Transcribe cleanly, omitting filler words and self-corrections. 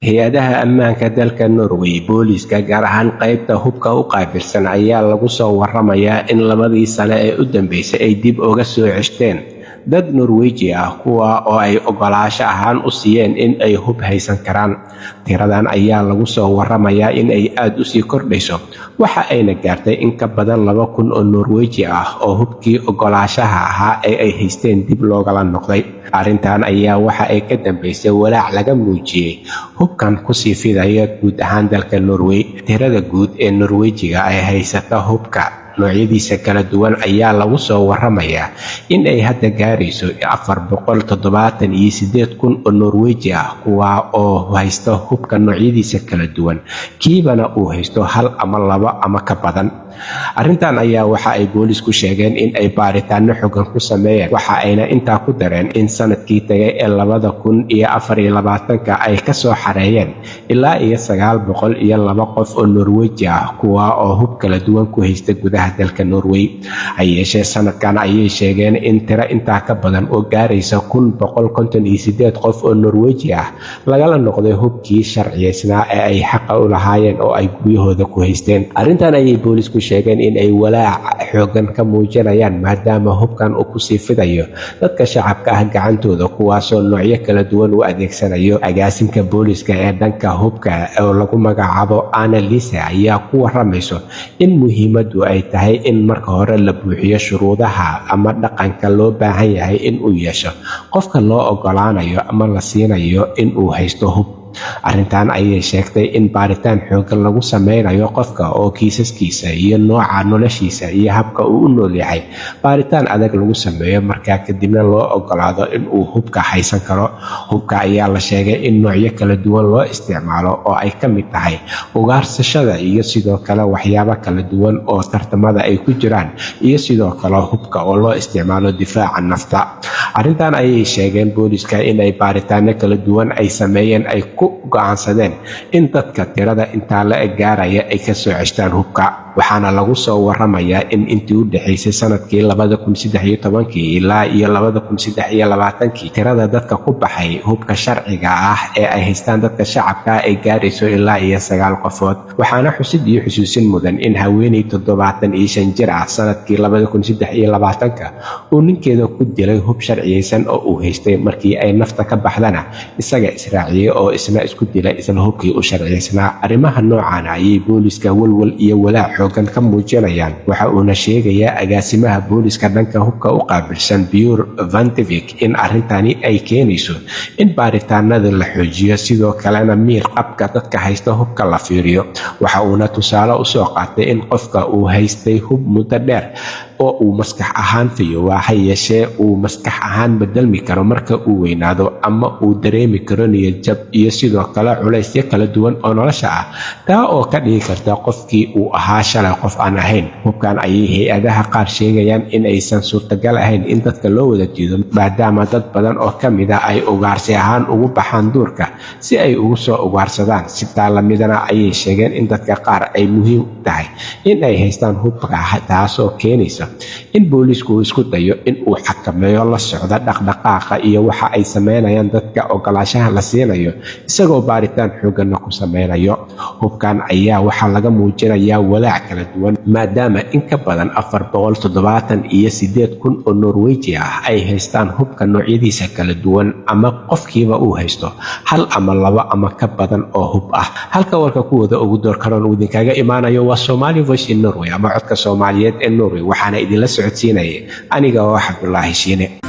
Hay'adaha ammaanka dalka Norway, booliiska gaar ahaan qaybta hubka u qaabilsan, ayaa lagu soo waramayaa in 2dii sano ee u dambeysay ay dib uga soo ceshteen dad Norweji ah, kuwa oo ay ogolaansho ahaan u siiyeen in ay hub haysan karaan. Tiradan ayaa lagu soo waramayaa in ay aad u sii kordhayso, waxa ayna gaartay in ka badan 2000 oo Norweji ah oo hubkii ogolaanshaha ahaa ee ay haysteen dib loogala noqday. Arrintan ayaa waxa ay ka dambeysay walaac laga muujiyey hubkan kusii fidaya guud ahaan dalka Norway. Tirada guud ee Norwejiga ay haysata hubka noocyadiisa kala duwan ayaa lagu soo waramayaa in ay hadda gaarayso 478,000 oo Norweji ah, kuwa oo haysta hubka noocyadiisa kala duwan, kiibana uu haysto hal ama labo ama ka badan. Arrintan ayaa waxa ay boolisku sheegeen in ay baaritaano xogan ku sameeyeen, waxa ayna intaa ku dareen in sanadkii tagay ee 2024-ka ay kasoo xareeyeen ilaa iyo 902 qof oo Norweji ah, kuwa oo hub kala duwan ku haysta gudaha dalka Norway. Ha yeeshee, sanadkan ayay sheegeen in tiro intaa ka badan oo gaaraysa 1158 qof oo Norweji ah lagala noqday hubkii sharciyeysnaa ee ay xaqa u lahaayeen oo ay guryahooda ku haysteen. Arrintan ayay boolisku sheegeen in ay walaac xoogan ka muujinayaan, maadaama hubkan uu kusii fidayo dadka shacabka ah gacantooda, kuwaasoo noocyo kala duwan u adeegsanayo. Agaasinka booliska ee dhanka hubka oo lagu magacaabo Annalise ayaa ku waramayso in muhiimadu ay tahay in marka hore la buuxiyo shuruudaha ama dhaqanka loo baahan yahay in uu yeesho qofka loo ogolaanayo ama la siinayo in uu haysto hub. Arrintan ayay sheegtay in baaritaan xooggan lagu sameynayo qofka, oo kiisaskiisa iyo nooca noloshiisa iyo habka uu u nool yahay baaritaan adag lagu sameeyo, markaa kadibna loo ogolaado in uu hubka haysan karo. Hubka ayaa la sheegay in noocyo kala duwan loo isticmaalo, oo ay ka mid tahay ugaarsashada iyo sidoo kale waxyaabo kala duwan oo tartamada ay ku jiraan, iyo sidoo kale hubka oo loo isticmaalo difaaca nafta. Arrintan ayay sheegeen booliska inay baaritaano kala duwan ay sameeyeen ay ku go'aansadeen in dadka tirada intaa la eg gaaraya ay kasoo ceshtaan hubka. Waxaana lagu soo waramayaa in intii u dhexaysay sanadkii 2013-kii ilaa iyo 2023-kii tirada dadka ku baxay hubka sharciga ah ee ay haystaan dadka shacabka ay gaarayso ilaa iyo sagaal qofood. Waxaana xusid iyo xusuusin mudan in haweeney 75 jir ah sanadkii 2023-ka uu ninkeeda ku dilay hub sharciyeysan oo uu haystay. Markii ay nafta ka baxdana, isaga israaciyey oo isna isku dilay isla hubkii u sharciyeysnaa. Arrimaha noocan ayay booliska walwal iyo walaac xoogan ka muujinayaan. Waxa uuna sheegayaa agaasimaha booliska dhanka hubka u qaabilsan, Bjørn Vantvik, in arrintani ay keenayso in baaritaanada la xoojiyo, sidoo kalena miir qabka dadka haysta hubka la fiiriyo. Waxa uuna tusaale usoo qaatay in qofka uu haystay hub muddo dheer oo uu maskax ahaan fayoobaa, ha yeeshee uu maskax ahaan bedelmi karo marka uu weynaado ama uu dareemi karo niyadjab iyo sidoo kale culaysyo kala duwan oo nolosha ah, taa oo ka dhigi karta qofkii uu ahaa shalay qof aan ahayn. Hubkan ayay hay'adaha qaar sheegayaan in aysan suurtagal ahayn in dadka loo wada diido, maadaama dad badan oo ka mid ah ay ugaarsi ahaan ugu baxaan duurka si ay ugu soo ugaarsadaan. Sitaa lamidana ayay sheegeen in dadka qaar ay muhiim tahay in ay haystaan hubka, taasoo keenaysa in booliisku uu isku dayo in uu xakameeyo, la socda dhaqdhaqaaqa iyo waxa ay sameynayaan dadka ogolaanshaha la siinayo, isagoo baaritaan xooganna ku sameynayo. Hubkan ayaa waxaa laga muujinayaa walaac kala duwan, maadaama in ka badan 478,000 oo Norweji ah ay haystaan hubka noocyadiisa kala duwan, ama qofkiiba uu haysto hal ama labo ama ka badan oo hub ah. Halka warka kuwooda ugu doorkaroon uu idinkaga imaanayo waa Somali Voice in Norway ama Codka Soomaaliyeed ee Norway. Waxaana idinla socodsiinaya aniga oo Cabdulaahi Shiine.